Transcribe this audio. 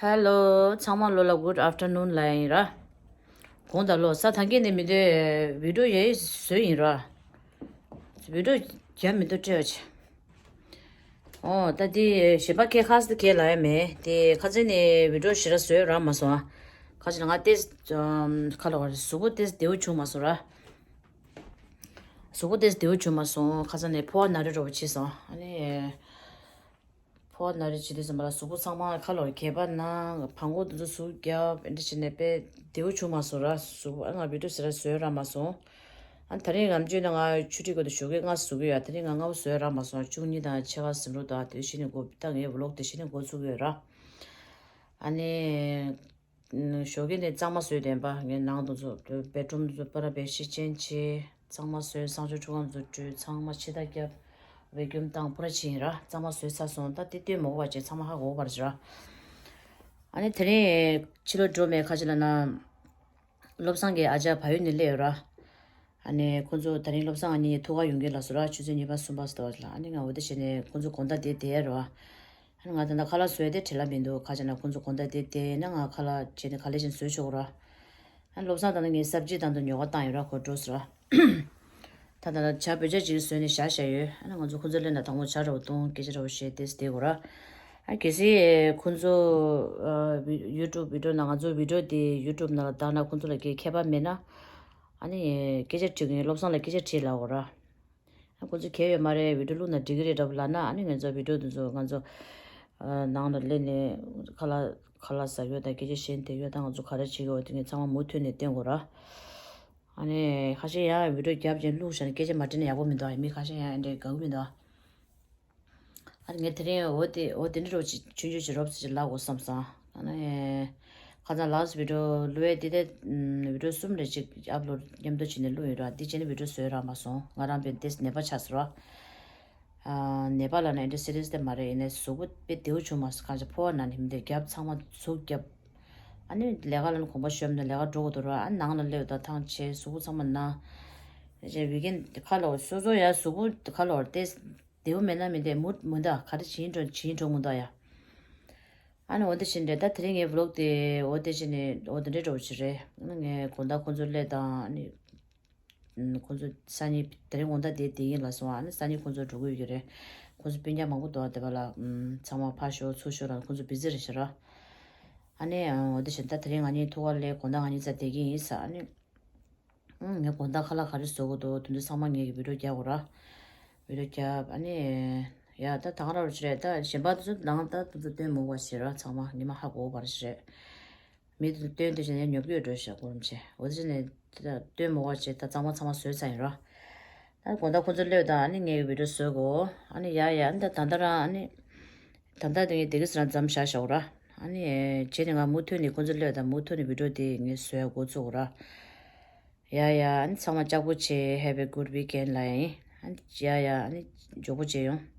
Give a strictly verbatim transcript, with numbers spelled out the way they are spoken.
Hello, ཚང་མ་ལོ་ལ་good afternoon ལ་ཡིན་ར། དགོང་དག་ལོ་ས་ཐང་གི་ནས་མི་འདོད་video ཡེ་བཟོས་ཡིན་ར། video རྒྱབ་མི་འདུག་སྤྲད་བ་ཆེ། ཨོ་ད་དེ་གཞན་པ་ཁྱད་ཁ་སི་ཁྱད་ལ་ཡ་མེད་དེ་ཁ་ཚན་ནས་video ཞེ་ར་བཟོས་ར་མ་སོང་ཨ། ཁ་ཅིག་ལ་ང་ཏེས་ཁ་ལོ་གཟུགས་པོ་ཏེས་བདེ་བོ་བྱུང་མ་སོང་ར། གཟུགས་པོ་ཏེས་བདེ་བོ་བྱུང་མ་སོང་ཁ་ཚན་ནས་ཕོ་བ་ན་རེ་འགྲོ་བ་བྱས་སོང་ཨ་ནི། ཕོ་བ་ན་རེ་བྱེད་དུས་ཙམ་པ་ལ་གཟུགས་པོ་ཚང་མ་ཁ་ལོ་གས་པ་ན་བང་གོ་དུ་ཚོ་ཟུག་རྒྱབ་ཨེ་འདྲ་བྱས་ནས་དཔེ་བདེ་བོ་བྱུང་མ་སོང་ར། གཟུགས་པོ་ཨ་ང་video ཟེར་ར་བཟོས་ར་མ་སོང་། ཨ་ད་རིང་ངམ་བརྗོད་ན་ང་ཆུ་ཁྲིད་དགོས་དུ་ཞོགས་ཀས་ང་ཟུག་གི་ཡོད་ད་རིང་ང་ང་བོ་བཟོས་ར་མ་སོང་བཅུ་གཉིས་དང་ཕྱེད་ཀ་ཟིན་རུ་དང་དེ་བཞིན་ནས་འགོ་ད་ངའི་vlog་དེ་བཞིན་ནས་འགོ་ཚུགས་ཡོད་ར། ཨ་ནི། ཞོགས་ཀས་ནས་གཙང་མ་བཟོས་བསྡད་པ་ངའི་ནང་དུ་ཚོ་bedroom་དུ་ཚོ་པར་བེ་ཤི་ཅན་ཆེ་གཙང་མ་བཟོས་གསང་སྤྱོད་ཁྲུས་ཁང་དུ་བྲོས་ཚང་མ་ཕྱི་ད་རྒྱབ་vacuum་བཏང་པུ་ར་ཕྱིན་ར་གཙང་མ་བཟོས་ཚར་སོང་ད་དེ་སྟོན་མོ་བ་ཅེ་ཚང་མ་ཧ་གོ་བར་ཅི་ར། ཨ་ནི་དེ་རིང་ཕྱི་ལོ་འགྲོ་མེད་ཁ་ཅི་ལ་ན། བློ་བཟང་གི་ཨ་ཅག་བལ་ཡུལ་ནས་སླེབས་ཡོད་ར། ཨ་ནི་ཁོང་ཚོ་ད་རིང་བློ་བཟང་ཨ་ནི་ཐུག་ག་ཡོང་གི་ལ་སོ་ར་ཆུ་ཚོད་གཉིས་པ་གསུམ་པ་སོ་ལ་ཨ་ནི་ང་འོ་དེ་བྱས་ནས་ཁོང་ཚོ་དགོང་དག་དེ་བསྡད་ར། ཨ་ནི་ང་ད་ལྟ་ཁ་ལག་བཟོས་ཏེ་བྲེལ་ལ་མི་འདུག་ཁ་ཅིག་ན་ཁོང་ཚོ་དགོང་དག་དེ་བསྡད་ན་ང་ཁ་ལག་བྱས་ནས་ག་ལེ་བྱས་ནས་བཟོས་ཆོག་ར། ཨ་ནི་བློ་བཟང་ད་ནི་ངའི་སབ་ཇི་དང་དུ་ཉོ་ག་བཏང་ཡོད་ར་ཁོ་འགྲོ་སོ་ར། ད་ད་ལ་ཇ་བོད་ཇ་ཅིག་བཟོས་ནས་བཞག་བཞག་ཡོད། ཨ་ནི་ང་ཚོ་ཁོ་ཚོ་སླེབས་ན་དང་པོ་ཇ་རོ་བཏུང་སྐད་ཆ་རོ་བཤད་དེ་བསྡད་དགོས་ར། ཨ་གལ་སྲིད་ཁོ་ཚོ་ཨ་བི་YouTube video་ནང་ང་ཚོ་video་དེ་YouTube་ནང་ལ་བཏང་ན་ཁོ་ཚོ་ལ་གའི་ཁྱད་པར་མེད་ན། ཨ་ནི་སྐད་ཆ་དྲི་གིན་བློ་བཟང་ལ་སྐད་ཆ་དྲིས་ལབ་དགོས་ར། ཨ་ཁོ་ཚོ་གལ་ཡོད་མ་རེད་video་བླུགས་ན་འགྲིག་གི་རེད་འདྲ་པོ་ལབ་ན་ཨ་ནི་ང་ཚོ་video་དེ་ཚོ་ང་ཚོ་ཨ་ནང་ལ་སླེབས་ནས་ཁ་ལག་ཁ་ལག་ཟ་ཡོད་དང་སྐད་ཆ་བཤད་བསྡད་ཡོད་དང་ང་ཚོ་ག་རེ་བྱེད་ཀྱི་ཡོད་དེ་ངས་ཚང་མ་མུ་མཐུད་ནས་བསྟན་དགོས་ར། ཨ་ནི་ཁ་ཤས་ཡང་video་རྒྱབ་ཅིང་བླུགས་བཞག་ནས་སྐད་ཆ་མ་དྲིས་ན་ཡག་པོ་མི་འདུག་ཨ་མི་ཁ་ཤས་ཡང་ཨེ་འདྲའི་དགའ་གི་མི་འདུག་ཨ་ནི་ངས་དེ་རིང་འོ་དེ་འོ་དེ་འདྲ་རོ་ཅིག་ཆུང་ཆུང་ཅིག་རོབ་ཙམ་ཅིག་ལབ་དགོས་བསམ་སོང་། ཨ་ནི་ཁ་སང་last video་བླུགས་ཡས་དེ་དེ་video་གསུམ་རེ་ཅིག་upload་མཉམ་དུ་བྱས་ནས་བླུགས་ཡོད་ར། འདི་བྱས་ནས་video་བཟོས་རག་མ་སོང་། ང་རང་དཔེ་དེ་ནད་པ་ཆགས་སོང་ར། ཨ་ནད་པ་ལ་ནི་ཨེ་འདྲ་serious་དེ་མ་རེད། ཡིན་ནའི་གཟུགས་པོ་དཔེ་བདེ་བོ་བྱུང་མ་སོང་། གང་ཅི་ཕོ་བ་ན་ནི་མི་འདོད་རྒྱབ་ཚང་མ་ཟུག་རྒྱབ། ཨ་ནི་ལས་ཀ་ལ་ནི་གོམ་པ་ཤོར་ནས་ལས་ཀ་འགྲོ་དགོས་འདུག་ར། ཨ་ནང་ལ་སླེབས་ད་ཐང་ཆད་གཟུགས་པོ་ཚང་མ་ན། ཅེ་weekend་ཁ་ལོ་སོ་སོ་ཡ་གཟུགས་པོ་ཁ་ལོ་ཏེ་བདེ་བོ་མེད་ན་མི་འདོད་མུ་མུ་འདའ་ག་རེ་བྱིན་འགྲོ་བྱིན་འགྲོ་མུ་འདའ་ཡ། ཨ་ནི་འོ་འདི་བཞིན་རེད། ད་དེ་རིང་ངའི་vlog་དེ་འོ་འདི་བཞིན་ནས་འོ་འདི་འདྲའི་འགྲོ་བ་ཞིག་རེད། ཨ་ནི་ངས་དགོང་དག་ཁོང་ཚོ་སླེབས་དང་ཨ་ནི། ཁོང་ཚོ་སང་ཉིན་དེ་རིང་དགོང་དག་དེ་བསྡད་ཡིན་ལ་སོང་། ཨ་ནི་སང་ཉིན་ཁོང་ཚོ་འགྲོ་གི་ཡོད་ཀྱི་རེད། ཁོང་ཚོ་སྤུན་ཀྱག་མང་པོ་འདུག་དེ་པ་ལ་ཚང་མ་ཕར་ཤོག་ཚུར་ཤོག་ལ་ཁོང་ཚོ་བི་ཛི་རེད་ཤག་ར། ཨ་ནི་འོ་འདི་བཞིན་ད་དེ་རིང་ང་གཉིས་ཐུག་ག་སླེབས་དགོང་དག་ང་གཉིས་རྩ་བསྡད་ཀྱི་ཡིན་ས། ཨ་ནི། ཨང་། ངས་དགོང་དག་ཁ་ལག་ག་རེ་བཟོ་དགོས་འདུག་དེ་ཚོ་ཚང་མ་ངས་ཀྱི་video་རྒྱག་དགོས་ར། video་རྒྱབ་ཨ་ནི། ཡ་ད་ད་ག་རང་རུ་ཅི་རེད། ད་གཞན་པ་དེ་ཚོ་ནང་ད་དེ་ཚོ་སྟོན་མོ་བ་ཞེ་ར་ཚང་མ་ཉི་མ་ཧ་གོ་བར་ཞེ་རེད། མི་དེ་ཚོ་སྟོན་དེ་བཞིན་ཡང་ཉོབ་ཀྱི་ཡོད་འགྲོ་ཞེ་གོ་རམ་ཆེ་འོ་དེ་བཞིན་ནས་ད་སྟོན་མོ་བ་ཞེ་ད་གཙང་མ་ཚང་མ་བཟོས་ཚར་ཡིན་ར། ད་དགོང་དག་ཁོ་ཚོ་སླེབས་དང་ཨ་ནི་ངས་ཀྱི་video བཟོ་དགོས་ཨ་ནི། ཡ་ཡ་ཨ་ནི་ད་ད་ལྟ་རང་ཨ་ནི། ད་ལྟ་དེ་ངས་དེ་གི་སི་རང་མཚམས་བཞག་བཞག་ར། ཨ་ནི། བྱས་ནས་ང་མུ་མཐུད་ནས་ཁོ་ཚོ་སླེབས་དང་མུ་མཐུད་ནས་video་དེ་ངས་བཟོ་ཡ་འགོ་བཙུགས་ར། ཡ་ཡ་ཨ་ནི་ཚང་མ་ལྕགས་པོ་བྱེད། Have a good weekend ལ་ཡིན། ཨ་ནི་ཡ་ཡ་ཨ་ནི་མགྱོགས་པོ་བྱེད་ཡོང་།